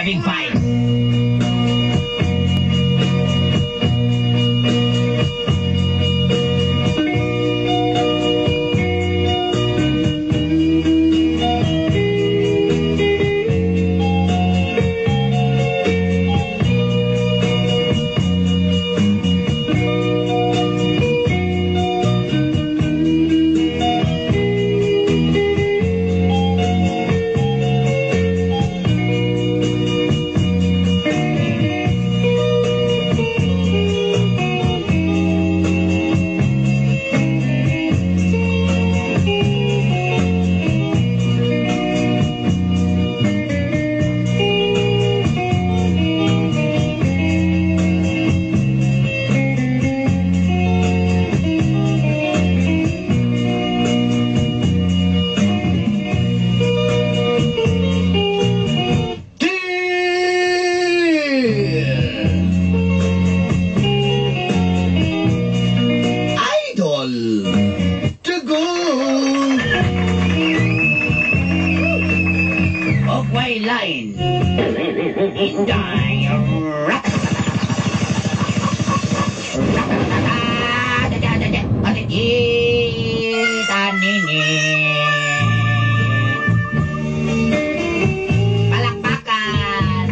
Having fight. Idol to go. Okay line. Inday. Palakpakan.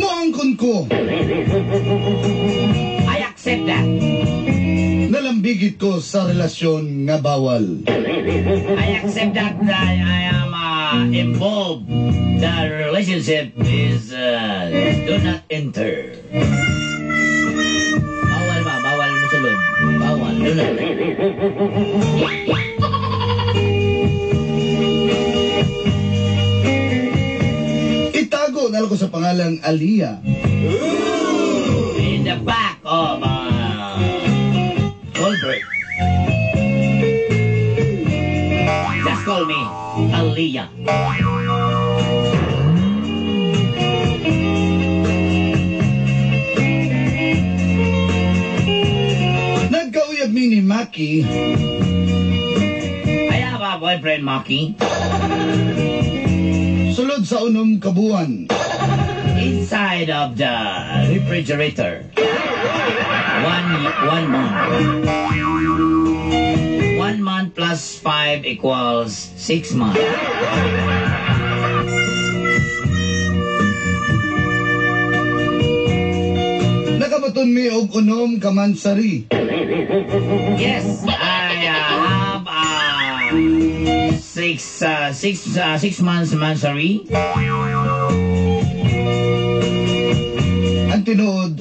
Moangkon ko. I accept that. Nalambigit ko sa relasyon nga bawal. I accept that I am involved. The relationship is do not enter. Bawal ba? Bawal musulod. Bawal. Do not. Itago na lang ko sa pangalang Aliyah. In the back of Goldberg. Just call me Aliyah. Nagkauyab mi ni Maki. I have a boyfriend, Maki. Sulod sa unom kabuan. Inside of the refrigerator. One month. 1 month plus 5 equals 6 months. Nakabaton mi og unom ka mansari. Yes, I have 6 months mansari. Ang tinuod,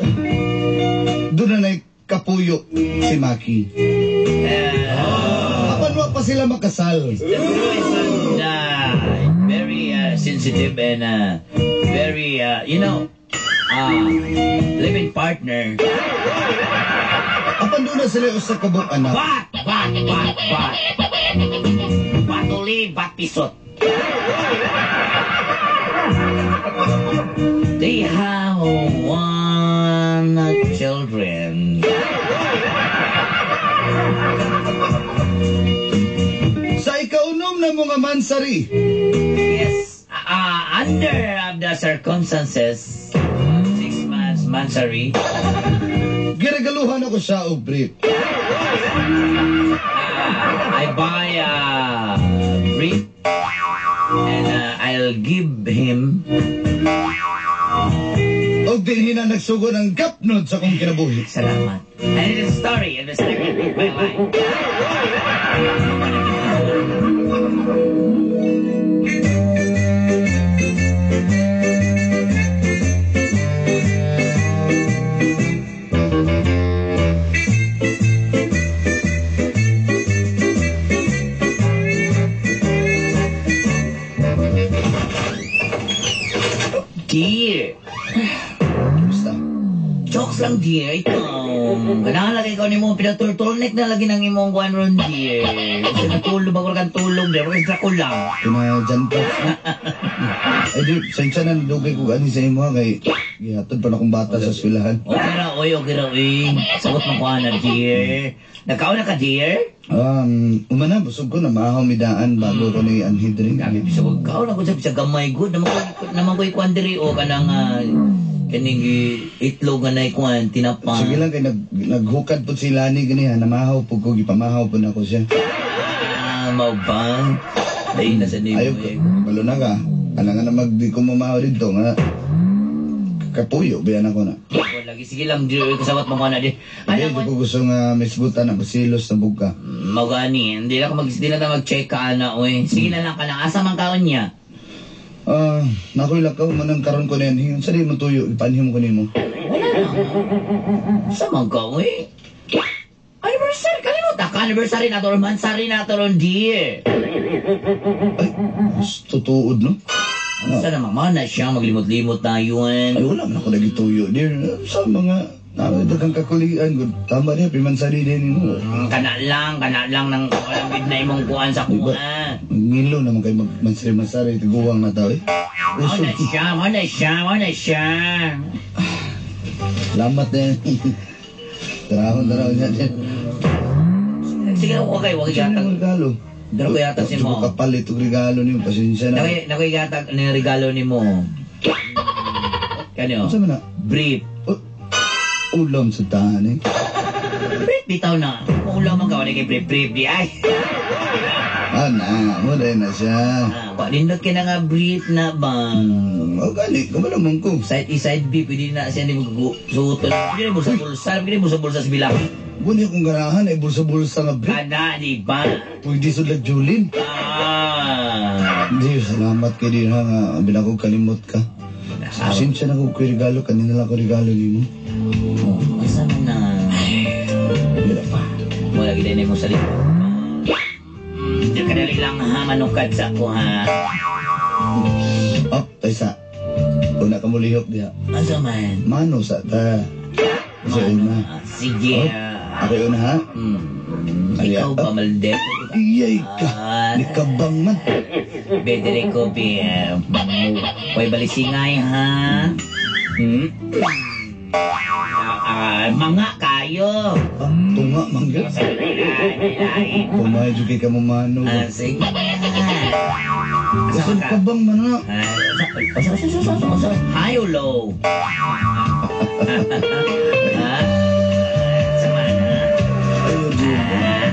doon na kapuyo si Maki. Apan wa pa sila makasal. The true is very sensitive and very, living partner. Apan doon na sila usa ka buok anak. But. Batuli, batisot. They have one children. Sa ikaunom na mga mansari, Yes, under of the circumstances, 6 months mansari, giregaluhan ako siya og brief. I buy a brief and I'll give him. Og dinhi na nagsugod ang gapnod sa akong kinabuhi. Salamat. And it is a story in the second of my life. Dear. Kumusta? Relax lang, dear. Ikaw. Ganahan lagi ikaw ni mo. Pinaturtulnik na lagi ng imong kuan ron, dear. Kasi natulog, bago kang tulog, dear. Bakit Dracula? Pina-dyan pa. Ay, dear, sensya na nadugay ko gani sa imo ha, kay gihatod pa na akong bata sa eskwelahan. Okay ra, oy, okay ra, oy. Sagot mo kuan na, dear. Nagkaon na ka, dear? Umana, busog ko na mahaw midaan bago ko ni anhid rin. Grabe, bisa ko. Kaon ako sa bisa gamay, good. Naman ko ikuan diri, o kanang, kaning itlog nga na ikuan, tinapa. Sige lang kay naghukad po si Lani gani ha, namahaw po ko, gipamahaw po na ko siya. Ah, mau ba? Dahil na sa nimo, Ayaw eh. ko, balo na ka. Ana nga na mag di ko mamahaw dito nga. Kapuyo, bayan ako na. Wala, lagi. Sige lang, dear. Kasawat mo ko na, dear. Hindi, di ko gusto nga misgutan na basilos na buka. Magani, hindi na ako hindi na ta mag-check ka na, oy. Sige na lang ka na. Asa man kaon niya? Ah, nakoy lakaw man ang karon ko na yan. Sa di mo tuyo, ipanhim ko nimo. Wala na. Sa man ka, oy? Anniversary, kalimutan ka. Anniversary na to, mansari na to, ron, dear. Ay, mas tutuod, no? Sa naman, mana siya, maglimot-limot tayo, eh. Ay, wala man ako nagituyo, dear. Sa mga daghang kakulian, good. Tama niya, pimansari din mo. Kana lang ng walang bid na imong kuan sa Diba? kuan. Ngilo naman kayo magmansari-mansari, tiguwang na tao, eh. Mao na siya, mao na siya, mao na siya. Salamat din. Tarahon, tarahon niya din. Sige, okay, wag Sino yatag. yung regalo? Daro ko yatag si mo. Ko kapalit og regalo niyo, pasensya na. Nakoy yatag ni regalo ni mo. Kanyo? Unsa man na? Brief. Oh, ulam sa tahan eh. Brief bitaw na. Ulam man ka wala kay brief brief di ay. Ah, na, mo na siya. Ah, wa nindot kay na nga brief na ba. Oh, gali, kabalo man ko. Side A, side B, pwede na siya ni suoton. Pwede na bulsa bulsa, pwede na bulsa bulsa sa bilang. Buwan akong ganahan ay bulsa-bulsa nga brief. Kana, di ba? Pwede sudlag Julin. Ah. Hindi, salamat kay din ha nga binakong kalimot ka. Pasensya na ko ko'y regalo, kanina lang ko regalo nimo. Oh, asa man na? Wala pa. Wala gid na mo salita. Di ka dali lang ha, manukad sa ko ha. Oh, taysa. Una ka mo lihok diha. Asa man? Mano sa ta. Sa una. Ah, sige. Oh. Ako una ha? Ay, Ikaw ba, ah. malde? Iyay ka. Ah. Ni kabang man. Bedere ko, be. Hoy, balisingay ha. Hmm? Ah, mga kayo. Ah, tunga man gyud. Pumay jud kay ka mo mano. Ah, sige. Asa Usod ka? kabang man na. Ah, asa, high or low? Ha? Sama na. Ayaw jud. Ah.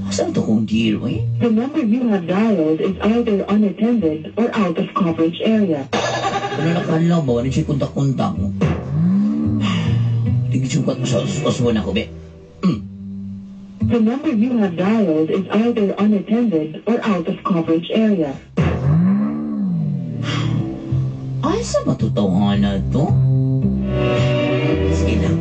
Saan to kong dear, eh? The number you have dialed is either unattended or out of coverage area. Ano na kanlaw ba? Ano siya kontak-kontak mo? Tigisukat mo sa usbon ako, be. The number you have dialed is either unattended or out of coverage area. Ay, sa matutawahan na to? Sige lang.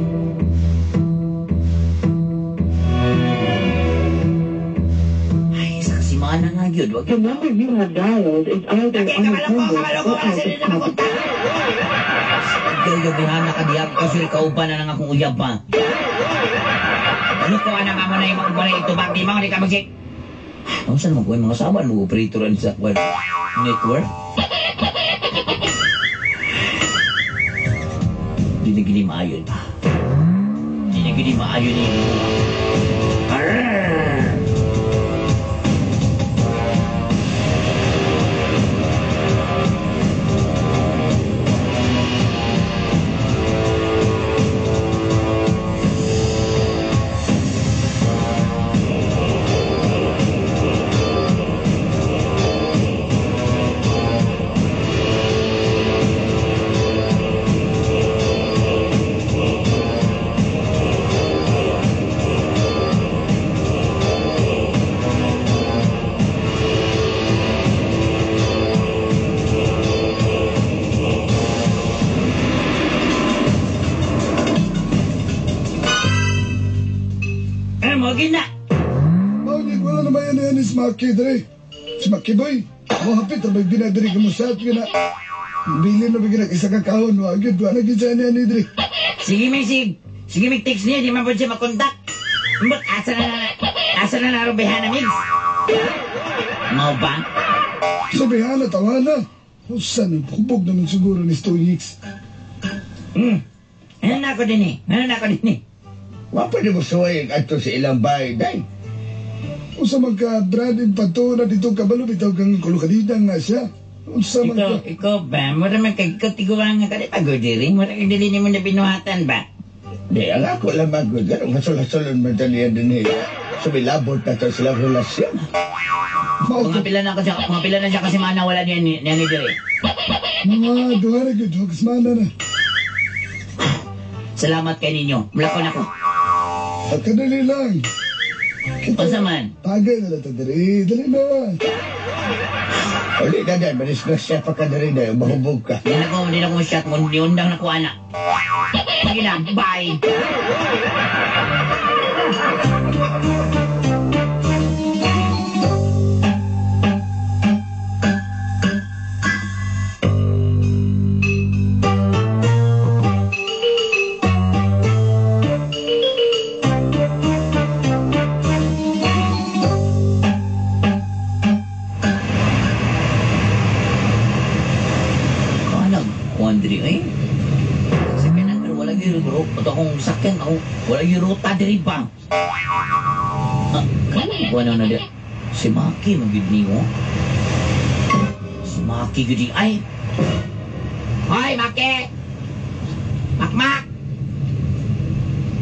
Ay, sa kasimana nga yun. Wag The number you have dialed is either Okay, kabalo ko, unattended kabalo ko, or out kasi of na coverage. Gaw gihana ka diha kasi ikaw pa na nang akong uyab pa. Ano ko ana nga mo na yung mga ito bak di mo di ka magsik. Ang saan mo mga saban mo operator ani sa kwan network. Di na gini maayon pa. Di na gini maayon ni. Arr! Alin na? Mao wala na ba yan si Maki dre? Si Maki boy. Mo hapit ra binadiri ka mo sa na. Bilin na bigyan isa ka kahon wa gyud wa na gyud siya niya ni dre. Sige may sig. Sige may text niya di man po siya makontak. Mbot asa na narubihan na mix? Mao ba? Sabihan na tawa na. Usa na hubog naman siguro ni Stoics. Ano na ako din eh? Ano na ako din eh? Wa pa mo suway adto sa ilang bahay day. Usa man ka Brad pato na dito kabalo bitaw kang kulokadida nga siya. Unsa man ka. Ikaw ba? Mura man kay ikaw tiguan nga ka di pagod diri. Mura kay dili nimo na binuhatan ba? Di, ang ako lang magod. Ganun hasol-hasolon man taniya din eh. Sumilabot na to sila relasyon. Mga pila na siya, mga pila na siya kasi mana wala niya ni diri. Mga duha na gyud duha ka na. Salamat kay ninyo. Mulakon ako. At kadali lang. Unsa man? Tagay na lang ta diri. Dali na. Uli na dahil, manisgrasya pa ka na rin dahil, mahubog ka. Di na ko shot mo, niundang na ko ana. Sige na, bye. Wandri eh. Sa kanan wala gyud ro akong sakyan ako wala gyud ruta diri ba. Ah, kanang kuan na di. Si Maki man gyud nimo. Si Maki gyud di ay. Hoy Maki. Mak mak.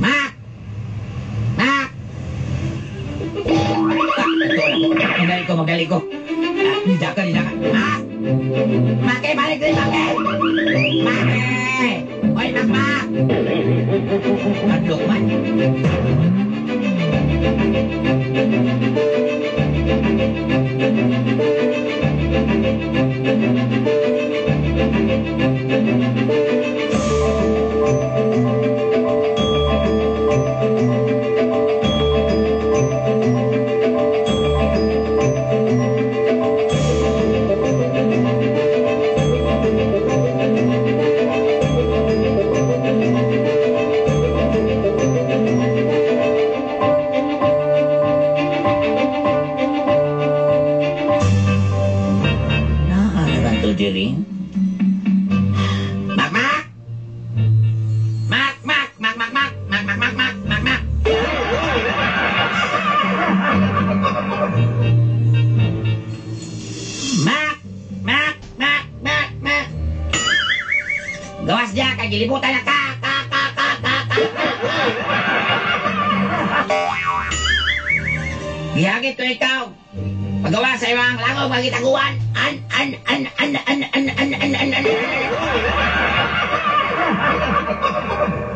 Mak. Mak. Ah, ito na. Magdali ko. Ah, nidaka. Mak. Maki, balik din, Maki! Maki! Hoy, Mak, Mak! Adlok man. Diri. Mak mak. Mak mak mak mak mak mak mak mak mak mak mak. Mak mak mak mak mak. Gawas dia kay gilibutan na ka ka ka ka ka ka. Gihagit ko ikaw. Pagawa sa imong langog magitaguan. An an an an an an an an an an.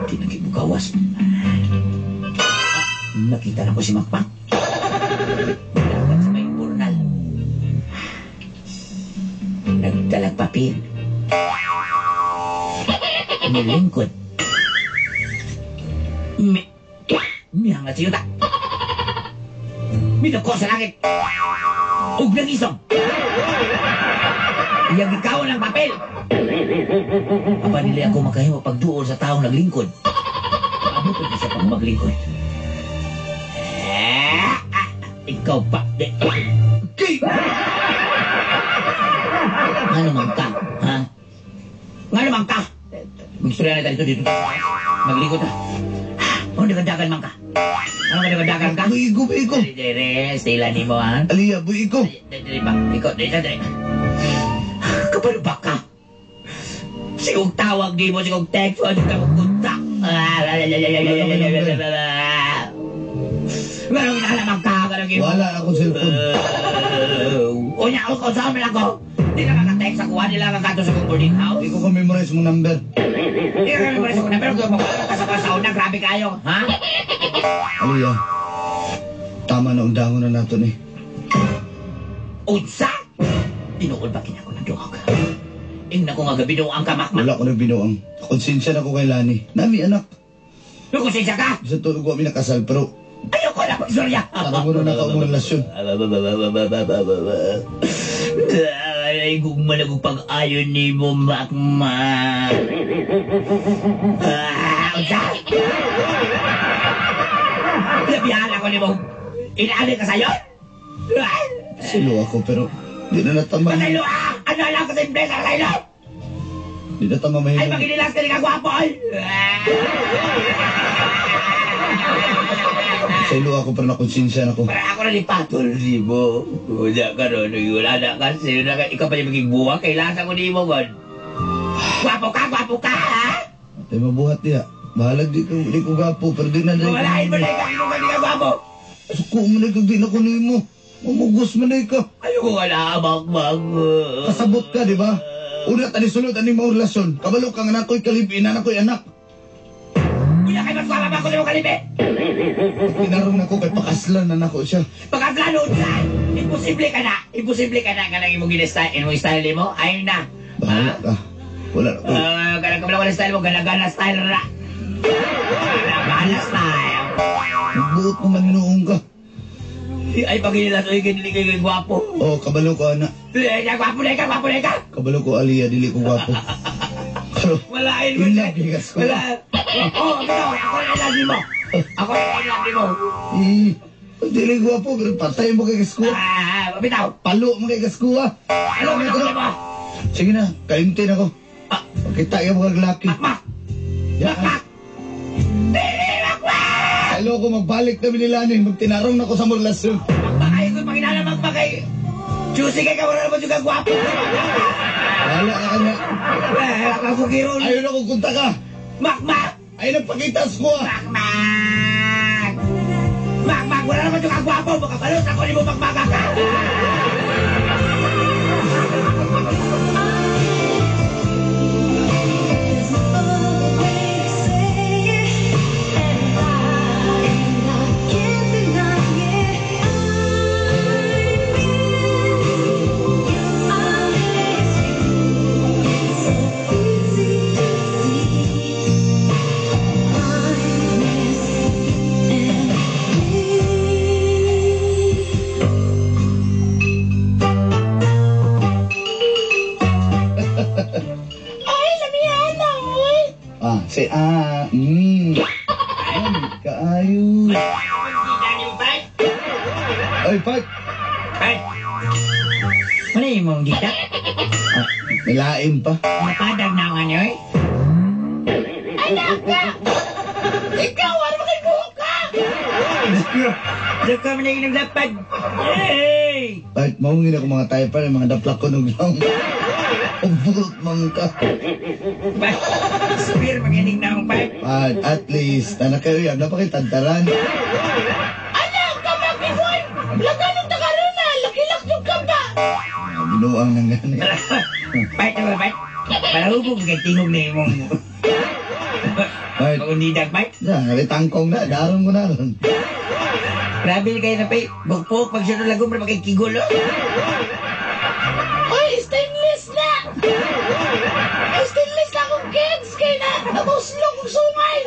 Di na bukawas. Nakita na ko si Makpak. Dapat sa may burnal. Nagdalag papel. Nilingkod. Mihangat si yuta. Midako sa langit. Ug nangisong. Iyang ikaw ng papel. Apa nila ako makahimo pagduol sa taong naglingkod. Abot ko siya pang maglingkod. Ikaw pa. Ngano man ka? Ha? Ngano man ka? Magstorya na dito dito. Maglingkod ta. Ano dagan man ka? Ano ka dagan ka? Buigo, buigo. Dire, sila ni mo ha? Aliya, buigo. Dire ba? Ikaw, dire, dire. Kapalo ba ka? Sigong tawag di mo, sigong text, ano ka magkontak? Ganong inalamang ka, ganong Wala akong cellphone. Unya, ako, saan man ako? Di na kaka-text ako, di lang kakato sa boarding house. Di ko ka-memorize mong number. Di ka ka-memorize mong number, kung ka sa kasauna, grabe kayo, ha? Aliya, tama na undangon na nato ni. Unsa? Tinuod ba kinako ng duog? Ingna ko nga gabi ang kamakmak. Wala ko na binuang. Konsensya na ko kay Lani. Nami anak. Konsensya ka? Bisa tulog ko kami nakasal pero... Ayoko! Ayoko na pagsurya. Tarong mo na ka ang relasyon. Ay, gugma na kong pag-ayon ni mo, Makmak. Ah, unsa? Labihan ako ni mo. Inaali ka sa'yo? Silo ako pero di na natama. Pasaylo ah! Ano alam ko sa impresa sa ilo? Di na tama Ay, mahimo. maginilas ka ni kagwapo ay! Silo ako pero nakonsensya na ako. Para ako na lipatol ni mo. Wala ka ron, wala na kasi. Ikaw pa yung maging buwang, kailangan ko ni mo, God. Gwapo ka, ha? Ay mabuhat diha. Bahalag di ko gapo pero di na dai. Walain mo na ikaw, ikaw ka di ka gwapo. Suko mo na ikaw di na ko nimo. Mamugos man na ikaw. Ayoko ka na, makmak. Kasabot ka, di ba? Una tani sulod ani mo relasyon. Kabalo ka nga na ako'y kalipin, na ako'y anak. Kuya, kay mas gwapa pa ako sa imong kalipin. Tinarong na ko kay pakaslan na nako siya. Pagkaplano, imposible ka na. Imposible ka na nga nang imong gina-style, imong style mo. Ayun na. Bahala ka. Wala na ko. Kanang kabalo ko na style mo, gana-gana style ra. Gana-gana style. Buot mo man noong ka. Ay, paginilas, oy, ganili kayo gwapo. Oh, kabalo ko ana. Eh, gwapo na ikaw, gwapo na ikaw. Kabalo ko aliya dili ko gwapo. Pero Walain mo in siya. love gigas ko. Wala. Oh, ito, ako na love mo. Ako na love mo. Eh, dili gwapo pero patay mo kay gaskuha. Ah, bitaw. Palo mo kay gaskuha. Ano mo na mo? Sige na, kaimtin ako. Ah. Pakita ka mo kag laki. Makmak. Ya. Makmak. Dili, makmak. Hello ko magbalik na nila ni magtinarong na ko sa relasyon. Makmak ay ko panginala makmak ay. Juicy kay ka wala naman juga gwapo. Wala ka na. Eh, ako kiron. Ayaw na kong kunta ka. Makmak. Ayaw na pakita sa kuha. Makmak. Makmak wala naman juga gwapo. Makabalot ako ni mo makmak ka. Ay, lamihan na, oy. Ah, say ah, Kaayo. Ay, Pat. Ay. Ano yung mong gita? Ah, may lain pa. Mapadag na nga niyo, eh. Anak ka! Ikaw, ano ba kay buhok ka? Diyan kami na yung lapad. Hey! Pat, maungin ako mga tayo pa, mga daplak ko nung lang. Ubot man ka. Spear, maginig na akong pipe. Pat, at least, anak kayo yan, napakitantaran. Anak ka, Makiboy! Laganong takaroon na! Laki-lak yung kamba! Ah, binuang nang gani. Bait naman, bait. Palahubog kay tingog na imong... Pat, Pagundidag, bait. na, tangkong na, darong ko na ron. Grabe kayo na, pay. Bukpok, pag siya nalagom, na makikigulo. Uy, stainless na! Ay, stainless na akong kids! Kaya na, namuslo kong sungay!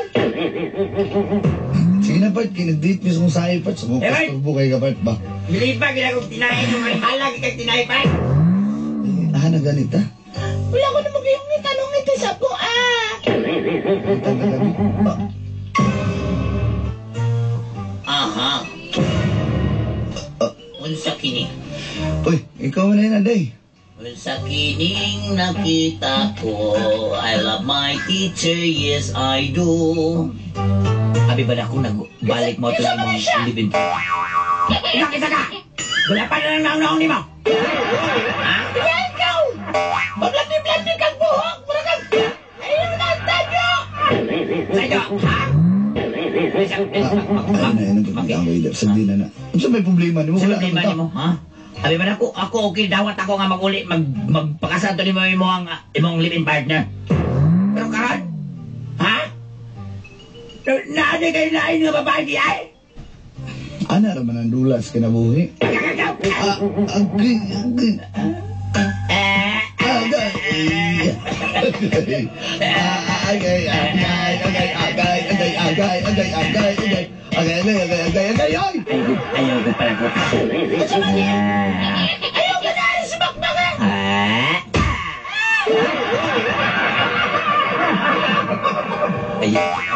Sige na, Pat, kinag-date mismo sa iyo, Pat. Sumong Eh, Pat. kasturbo kay ka, Pat, ba? Bilib pa, gina kong tinahin yung halag, ikang tinahin, Pat. Eh, ah, na ganita. Wala ko na mag-iyong itanong ito sa po, ah! Ito na gani. Ah, Aha. Unsa kini? uy, ikaw na yun, Aday. Unsa kining nakita ko, I love my teacher, yes I do. Abi ba na akong nagbalik mo ito ng mga living? Ikaw, kisa ka! Wala pa na lang naong ni mo! Ha? Ikaw! Mablandi-blandi kang buhok! Mura kang... Ayun na, tadyo! Sa'yo, ha? Ah, ayun na, yun. Sa di na na. Unsa may problema nimo? Sa Wala problema naman ta. nimo, ha? Abi ba na ako, ako okay, dawat ako nga maguli, magpakasal to nimo imong, imong live-in partner. Pero karon, ha? Naano kayo lain nga babae di ay? Ana ra man ang dulas kinabuhi. Ah, agay, agay. Agay. Agay, agay, agay, agay, agay, agay, agay, agay, agay. Agay, agay, agay, agay, agay, ay! Ayaw, ayaw ko pala ko. Ayaw ka na si Bakbak ah! Ayaw ko na.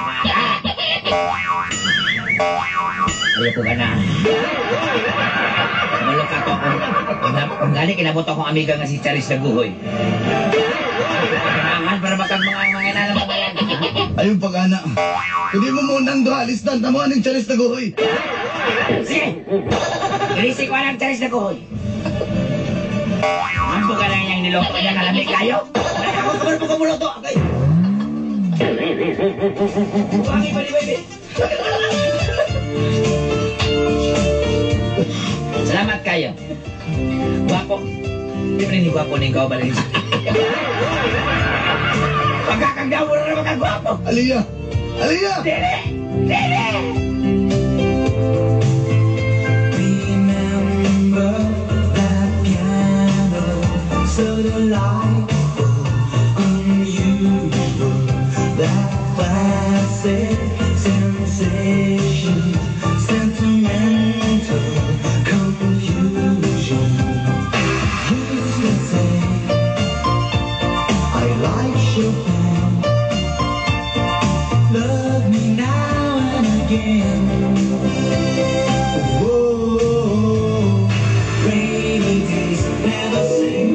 Ayaw ko ka na. Malok ako kung gani kinabot akong amiga nga si Charis Naguhoy. Kailangan para makag mga inalam mo yan. Ayun pag-ana. Kundi mo munang duha, listan. Tamo aning Charis Naguhoy. Sige! Girisi ko ang Charis Naguhoy. Ampo ka lang yung niloko niya kalami kayo. Ako kamar po kamuluto. Agay! Buwangi pa ni baby. Salamat kayo. Guwapo. Di pa rin ni guwapo ning ikaw balin. Pagkakagdaw mo na naman kagwapo. Aliyah! Aliyah! Dili! Dili! Remember that piano, so delightful, unusual, that classic sensation, sentimental confusion. Used to say, I like Chopin. Love me now and again. Whoa, rainy days never say.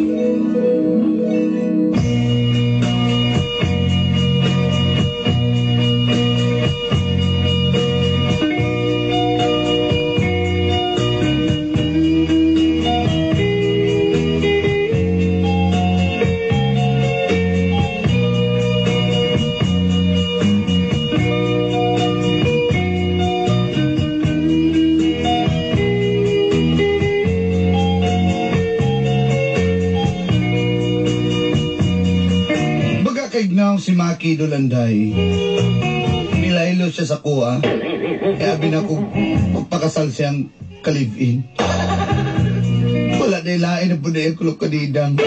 Baga kay Gnaw si Maki Dulanday. Nilaylo siya sa kuha. Kaya abi na ko magpakasal siyang ka-live-in. Wala na ilain na po di ay kulok kadidang.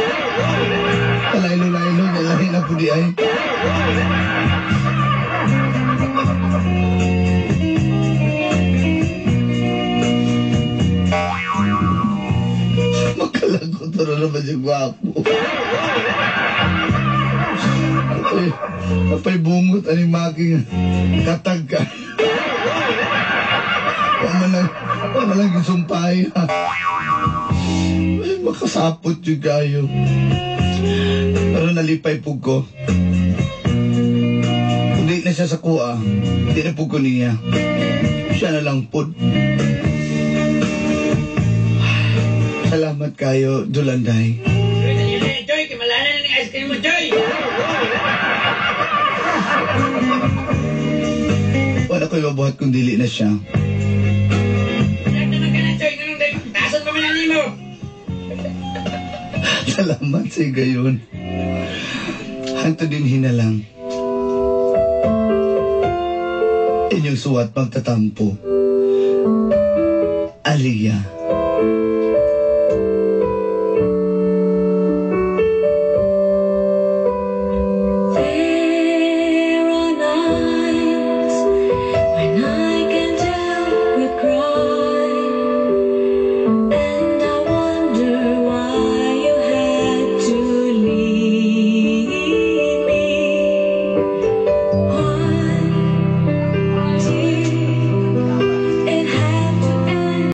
Palaylo-laylo na ilain na po di ay. Makalagot na naman siya gwapo. Apay, apay bungot ani Maki katag ka. Wa man lang gisumpay. Ay, makasapot yung kayo. Pero nalipay po ko. Hindi na siya sa kuha. Hindi na po ko niya. Siya na lang po. Salamat kayo, Dulanday. Joy, dali, Joy, kimalala na ng ice cream mo, Joy! Wala ko'y mabuhat kung dili na siya. Ilag naman ka na, Joy. Ganun dahil tason pa man mo. Salamat sa gayon. Hanto din hinalang. Inyong suwat magtatampo. Aliyah.